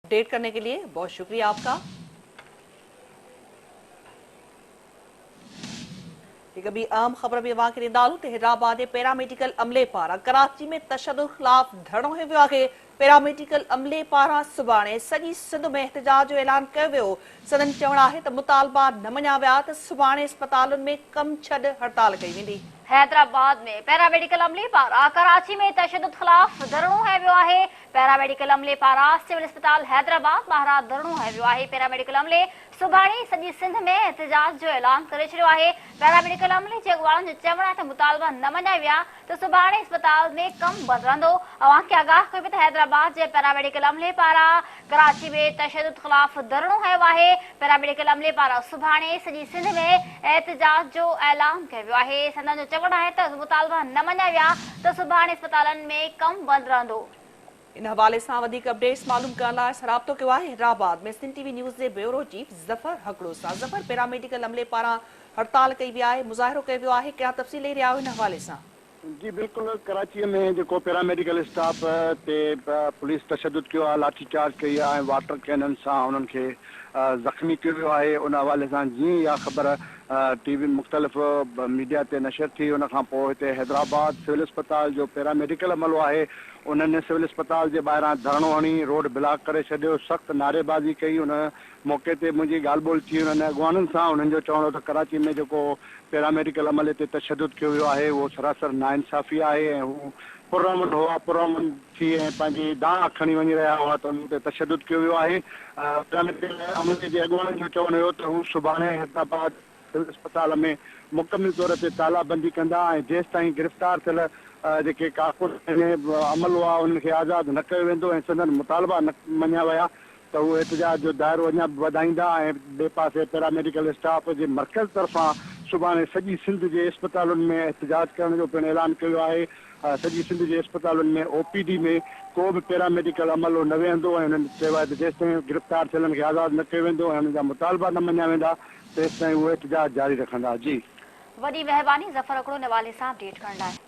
Update करने के लिए बहुत शुक्रिया आपका। हिकु ॿी अहम ख़बर बि अव्हां खे ॾींदा हलूं त हैदराबाद जे पैरामेडिकल अमले पारां कराची में तशद्दुद ख़िलाफ़ धरणो हयो वियो आहे। पैरामेडिकल अमले पारां सुभाणे सॼी सिंध में एहतजाज जो ऐलान कयो वियो। संदन चवणु आहे त मुतालबा न मञिया विया त सुभाणे अस्पतालुनि में कम छॾ हड़ताल कई वेंदी। हैदराबाद में पैरामेडिकल अमले पारां कराची में तशद्दुद ख़िलाफ़ धरणो हयो वियो आहे। पैरामेडिकल अमले पारां सिविल अस्पताल हैदराबाद ॿाहिरां धरणो हयो वियो आहे। पैरामेडिकल अमले सुभाणे सॼी सिंध में एहतजाज जो ऐलान करे छॾियो आहे। पैरामेडिकल अमले जे अॻुवाणनि जो चवणु आहे त मुतालबा न मञिया विया त सुभाणे अस्पताल में कमु बंदि रहंदो। अव्हां खे आगाह कयो वियो त हैदराबाद जे पैरामेडिकल अमले पारां कराची में तशद्दुद ख़िलाफ़ धरणो हयो आहे। पैरामेडिकल अमले पारां सुभाणे सॼी सिंध में एहतजाज जो ऐलान कयो वियो आहे। संदन जो चवणु आहे त मुतालबा न मञिया विया त सुभाणे अस्पतालनि में कमु बंदि रहंदो। इन हवाले सां वधीक अपडेट्स मालूम करण लाइ असां राब्तो कयो आहे हैदराबाद में सिंध टीवी न्यूज़ जे ब्यूरो चीफ ज़फ़र हकड़ो सां। ज़फ़र, पैरामेडिकल अमले पारां हड़ताल कई वई आहे, मुज़ाहिरो कयो वियो आहे, कहिड़ा तफ़सील ॾेई रहिया आहियो इन हवाले सां? जी बिल्कुलु, कराचीअ में जेको पैरामेडिकल स्टाफ ते पुलिस तशद्दुद कयो आहे, लाठी चार्ज कई आहे ऐं वाटर कैनन सां उन्हनि खे ज़ख़्मी कयो वियो आहे। उन हवाले सां जीअं इहा ख़बर टीवी मुख़्तलिफ़ मीडिया ते नशर थी, उन खां पोइ हिते हैदराबाद सिविल अस्पताल जो पैरामेडिकल अमलो आहे उन्हनि सिविल अस्पताल जे ॿाहिरां धरणो हणी रोड ब्लॉक करे छॾियो, सख़्तु नारेबाज़ी कई। उन मौक़े ते मुंहिंजी ॻाल्हि ॿोल थी उन्हनि अॻुवाणनि सां। उन्हनि जो चवणु हो त कराची में जेको पैरामेडिकल अमले ते तशद्दुद कयो वियो आहे उहो सरासर नाइंसाफ़ी आहे ऐं हू पुरअमन हुआ, पुरअमन थी ऐं पंहिंजी दांह खणी वञी रहिया हुआ त उन्हनि ते तशद्दुद कयो वियो आहे। पैरामेडिकल अमले जे अॻुवाणनि जो चवणु हुयो त हू सुभाणे हैदराबाद सिविल अस्पताल में मुकमिल तौर ते तालाबंदी कंदा ऐं जेसि ताईं गिरफ़्तार थियल जेके कारकुन अमलो आहे उन्हनि खे आज़ादु न कयो वेंदो ऐं संदन मुतालबा न मञिया विया त उहो एहतजाज जो दायरो अञा बि वधाईंदा। ऐं ॿिए पासे पैरामेडिकल स्टाफ जे मर्कज़ तरफ़ां सुभाणे सॼी सिंध जे अस्पतालुनि में एहतजाज करण जो पिणु ऐलान कयो आहे। सॼी सिंध जे अस्पतालुनि में ओपीडी में को बि पैरामेडिकल अमलो न वेहंदो ऐं हुननि चयो आहे त जेसि ताईं गिरफ़्तार थियलनि खे आज़ादु न कयो वेंदो ऐं हुननि जा मुतालबा न मञिया वेंदा तेसि ताईं उहो एहतजाज जारी रखंदा। जी वॾी महिरबानी ज़फ़र हकड़ो इन हवाले सां अपडेट करण लाइ।